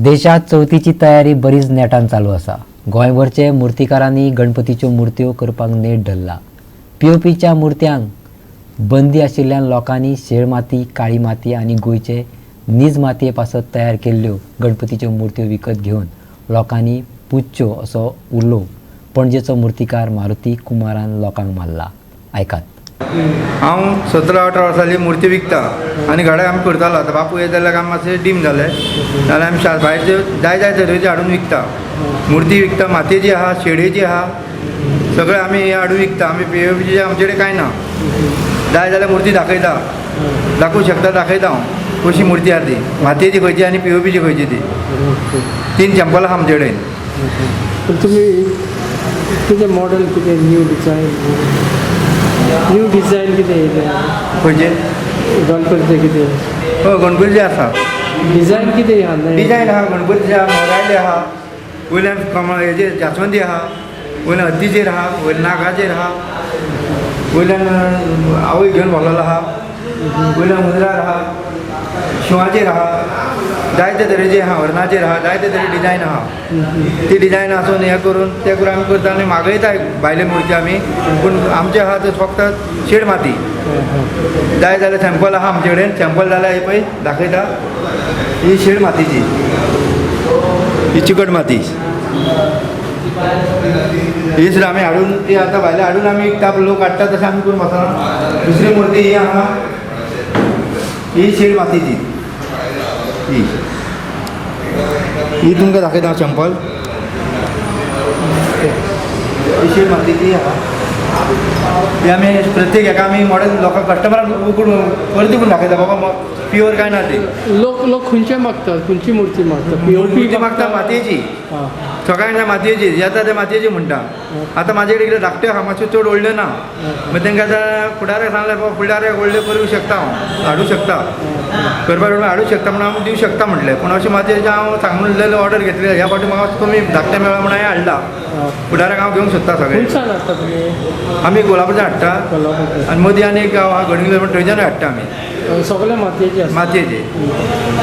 देशांत चवथीची तयारी बरीच नेटान चालू आसा. गोंयभरचे मुर्तीकारांनी गणपतीच्यो मुर्त्यो करपाक नेट धरला. पीओपीच्या मुर्त्यांक बंदी आशिल्ल्यान लोकांनी शेळ माती, काळी माती आनी गोंयचे नीज मातये पासत तयार केल्ल्यो गणपतीच्यो मुर्त्यो विकत घेवन लोकांनी पुजच्यो असो उलो पणजेचो मुर्तीकार मारुती कुमारान लोकांक मारला. आयकात. हांव 17-18 वर्सां मुर्ती विकता आनी घडे आमी करतालो. आतां बापूय येत जाल्यार आमी मातशें डीम जालें जाल्यार आमी भायरच्यो जाय जाय तरेच्यो हाडून विकता. मुर्ती विकता, मातयेची आहा, शेडयेची आहा, सगळें आमी हें हाडून विकता. आमी पी ओ पीचे आमचे कडेन कांय ना. जाय जाल्यार मुर्ती दाखयता, दाखोवंक शकता, दाखयता हांव कशी मुर्ती आहा ती, मातयेची खंयची आनी पी ओ पीची खंयची ती. 3 चॅम्पल आहा आमचे कडेन. पण तुम्ही कितें मॉडल, कितें न्यू डिझायन, न्यू डिझायन कितें येयलें? खंयचे? गणपतीचें कितें? हय, गणपतीचे आसा. डिझायन कितें आहा नवें? डिजायन आहा गणपतीचे आहा, मोरायले आहा, वयल्यान कमळ हेजेर जासवंती आहा, वयल्यान हत्तीचेर आहा, वयल्यान नागाचेर आहा, वयल्यान आवय घेवन भोंवलेलो आहा, वयल्यान उंदरार आहा, शिंवाचेर आहा, जायते तरेचे आहा, हरणाचेर आहा, जायते तरेचे डिजायन आहा. ती डिजायन आसून हें करून तें करून आमी करता आनी मागयता भायले मुर्ती आमी. पूण आमचे आहा ते फक्त शेड माती. जाय जाल्यार सॅम्पल आहा आमचे कडेन. सॅम्पल जाल्यार ही पळय दाखयता. ही शेड मातीची, ही चिकट माती. ही सुद्दां आमी हाडून ती आतां भायले हाडून आमी विकता. लोक हाडटा तशें आमी करून बसना. दुसरी मुर्ती ही आहा, ही शेड मातीची. ही ही तुमकां दाखयता हांव सॅम्पल. ही शेड मातीची आहा. ती आमी प्रत्येक हेका आमी मॉडेल लोकांक कस्टमरांक उकडून परती करून दाखयता, बाबा प्युअर काय ना ते. लोक लोक खंयचे मागतात, खंयची मूर्ती मागतात? पीओपी? मुर्ती मागता मातयेची. सगळ्यांक मातयेची येता ते मातयेची म्हणटा. आतां म्हाजे कडेन कितें धाकट्यो आहा, मातश्यो चड व्हडल्यो ना. मागीर तांकां आतां फुडाराक सांगलें, बाबा फुडाराक व्हडल्यो करूंक शकता, हांव हाडूंक शकता, करपाक हाडूंक शकता म्हणून हांव दिवंक शकता म्हटलें. पूण अशें मातयेचें हांव सांगून ऑर्डर घेतली. ह्या फावटी म्हाका कमी धाकटें मेळ्ळा म्हणून हांवें हाडला. फुडाराक हांव घेवंक सोदता सगळें. खंयच्यान हाडटा तुमी? आमी कोल्हापूरच्यान हाडटा. कोल्हापूर. आनी मदीं आनी एक गांव आहा गडगिंग्लज म्हण, थंयच्यानूय हाडटा आमी. सगळे मातयेचे आसा? मातयेचे.